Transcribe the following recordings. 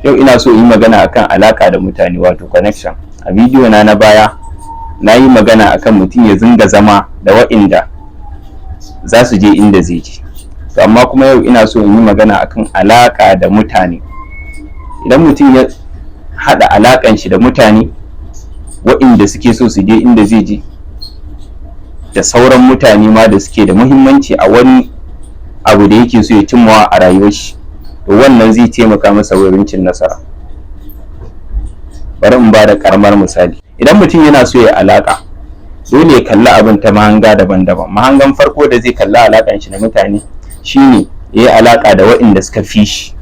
Yau ina so yi magana akan alaka da mutane, wato connection. A bidiyo na na baya na yi magana akan mutum ya zinga zama da wa'inda za su je inda zai je. To amma kuma yau ina so in yi magana akan alaka da mutane. Idan mutum ya haɗa alakan shi da mutane wa'inda suke so su je inda zai je, da sauran mutane ma da suke da muhimmanci a wani abu da yake so ya cimmawa a rayuwar shi, to wannan zai taimaka masa wurin cin nasara. Bari in ba da karamar misali. Idan mutum yana so ya alaka, dole ya kalli abin ta mahanga daban-daban. Mahangan farko da zai kalli alakan shi da mutane shine ya yi alaka da waɗanda suka fi shi.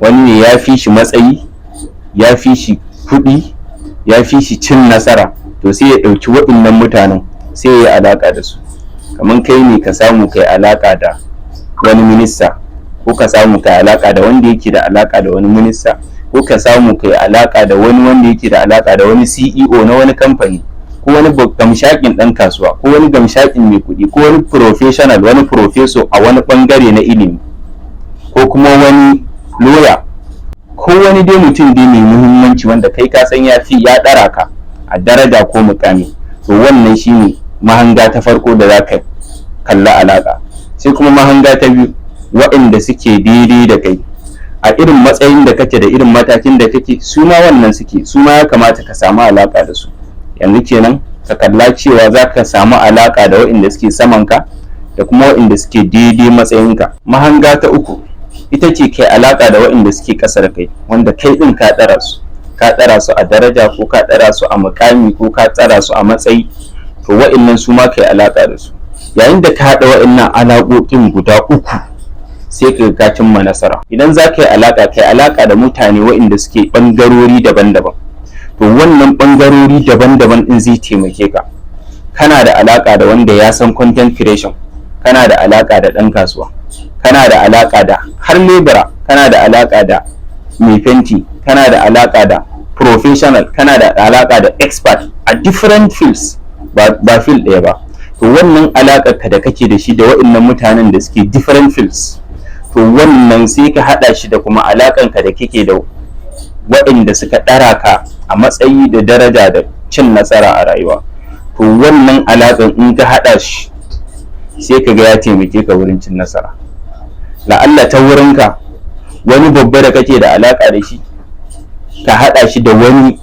Wani ne ya fi shi matsayi, ya fi shi kuɗi, ya fi shi cin nasara, to sai ya ɗauki waɗannan mutanen, sai ya yi alaka da su. Kamar kai ne ka samu kai alaka da wani minista, ko ka samu kai alaka da wanda yake da alaka da wani minista, ko ka samu kai alaka da wani wanda yake da alaka da wani CEO na wani kamfani, ko wani gamshakin dan kasuwa, ko wani gamshakin mai kuɗi, ko wani professional, wani professor a wani bangare na ilimi, ko kuma wani lawyer, ko wani dai mutum dai mai muhimmanci wanda kai ka san ya fi ya ɗara ka a daraja ko mukami. To wannan shine mahanga ta farko da za ka kalla alaka. Sai kuma mahanga ta biyu, waɗanda suke daidai da kai a irin matsayin da kake da irin matakin da kake, su ma wannan suke, su ma ya kamata ka samu alaka da su. Yanzu kenan ka kalla cewa za ka samu alaka da waɗanda suke saman ka da kuma waɗanda suke daidai matsayinka. Mahanga ta uku ita ce kai alaka da waɗanda suke ƙasa da kai, wanda kai ɗin ka ɗara su, ka ɗara su a daraja, ko ka ɗara su a mukami, ko ka ɗara su a matsayi. To waɗannan su ma kai alaka da su. Yayin da ka haɗa waɗannan alaƙoƙin guda uku, sai ka ga cimma nasara. Idan za ka yi alaƙa, kai alaƙa da mutane waɗanda suke ɓangarori daban-daban. To wannan ɓangarori daban-daban ɗin zai taimake ka. Kana da alaƙa da wanda ya san content creation, kana da alaƙa da ɗan kasuwa, kana da alaƙa da har lebura, kana da alaƙa da mai fenti, kana da alaƙa da professional, kana da alaƙa da expert a different fields, ba field ɗaya ba. To wannan alaƙar ka da kake da shi da waɗannan mutanen da suke different fields, to wannan sai ka haɗa shi da kuma alaƙar ka da kake da waɗanda suka ɗara ka a matsayi da daraja da cin nasara a rayuwa. To wannan alaƙar in ka haɗa shi, sai ka ga ya taimake ka wurin cin nasara. La'alla ta wurinka wani babba da kake da alaƙa da shi, ka haɗa shi da wani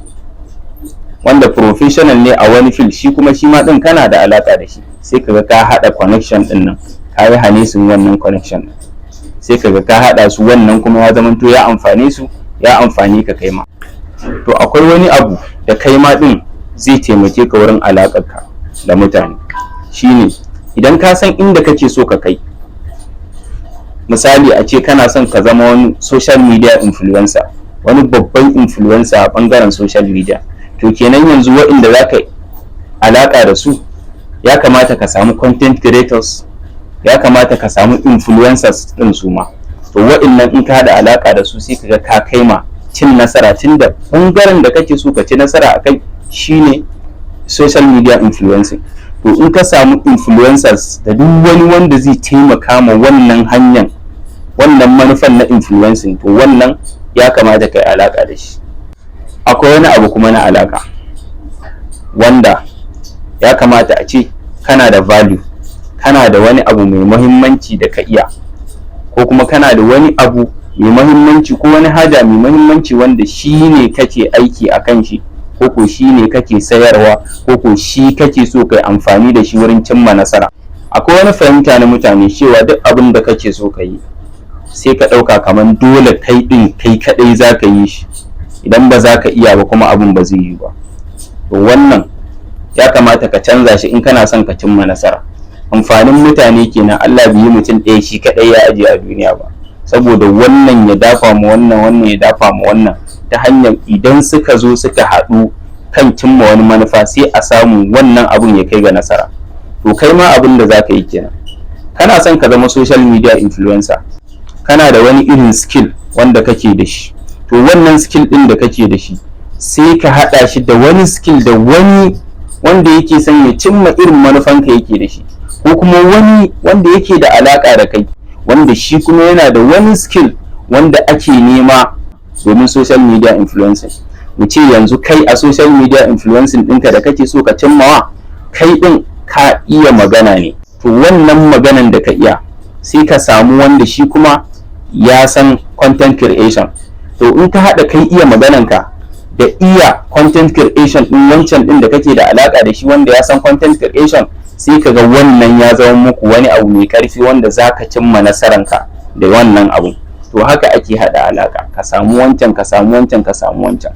wanda professional ne a wani field, shi kuma shi ma ɗin kana da alaƙa da shi, sai ka ga ka haɗa connection ɗin nan, ka yi harnessing wannan connection ɗin, sai ka ga ka haɗa su. Wannan kuma ya zamanto ya amfane su, ya amfani ka kai ma. To akwai wani abu da kai ma ɗin zai taimake ka wurin alaƙarka da mutane, shine idan ka san inda kake so ka kai. Misali, a ce kana son ka zama wani social media influencer, wani babban influencer a bangaren social media. To kenan yanzu waɗanda za ka alaƙa da su, ya kamata ka samu content creators, ya kamata ka samu influencers ɗin su ma. To waɗannan in ka haɗa alaƙa da su, sai ka ga ka kai ma cin nasara, tunda ɓangaren da kake so ka ci nasara a kai shine social media influencing. To in ka samu influencers da duk wani wanda zai taimaka ma wannan hanyar, wannan manufan na influencing, to wannan ya kamata kai alaka da shi. Akwai wani abu kuma na alaka wanda ya kamata a ce kana da value, kana da wani abu mai muhimmanci da ka iya, ko kuma kana da wani abu mai muhimmanci ko wani haja mai muhimmanci wanda shi ne kake aiki a kan shi, ko ko shi ne kake sayarwa, ko ko shi kake so kai amfani da shi wurin cimma nasara. Akwai wani fahimta na mutane cewa duk abin da kake so ka yi, sai ka ɗauka kamar dole kai ɗin kai kaɗai za ka yi shi. Idan ba za ka iya ba kuma, abin ba zai yi ba. To wannan ya kamata ka canza shi in kana son ka cimma nasara. Amfanin mutane kenan. Allah bai yi mutum ɗaya shi kaɗai ya ajiye a duniya ba, saboda wannan ya dafa mu wannan, wannan ya dafa mu wannan, ta hanyar idan suka zo suka haɗu kan cimma wani manufa, sai a samu wannan abun ya kai ga nasara. To kai ma abin da za ka yi kenan. Kana son ka zama social media influencer, kana da wani irin skill wanda kake da shi. To wannan skill ɗin da kake da shi, sai ka haɗa shi da wani skill da wani wanda yake son ya cimma irin manufanka yake da shi, ko kuma wani wanda yake da alaƙa da kai, wanda shi kuma yana da wani skill wanda ake nema. Domin social media influencing, mu ce yanzu kai a social media influencing ɗinka da kake so ka cimmawa, kai ɗin ka iya magana ne. To, wannan maganan da ka iya, sai ka samu wanda shi kuma ya san content creation. To, in ka haɗa kai iya magananka da iya content creation ɗin wancan ɗin da kake da alaƙa da shi wanda ya san content creation, sai ka ga wannan ya zama muku wani abu mai ƙarfi wanda za ka cimma nasaranka da wannan abu. To, haka ake haɗa alaƙa, ka samu wancan, ka samu wancan, ka samu wancan.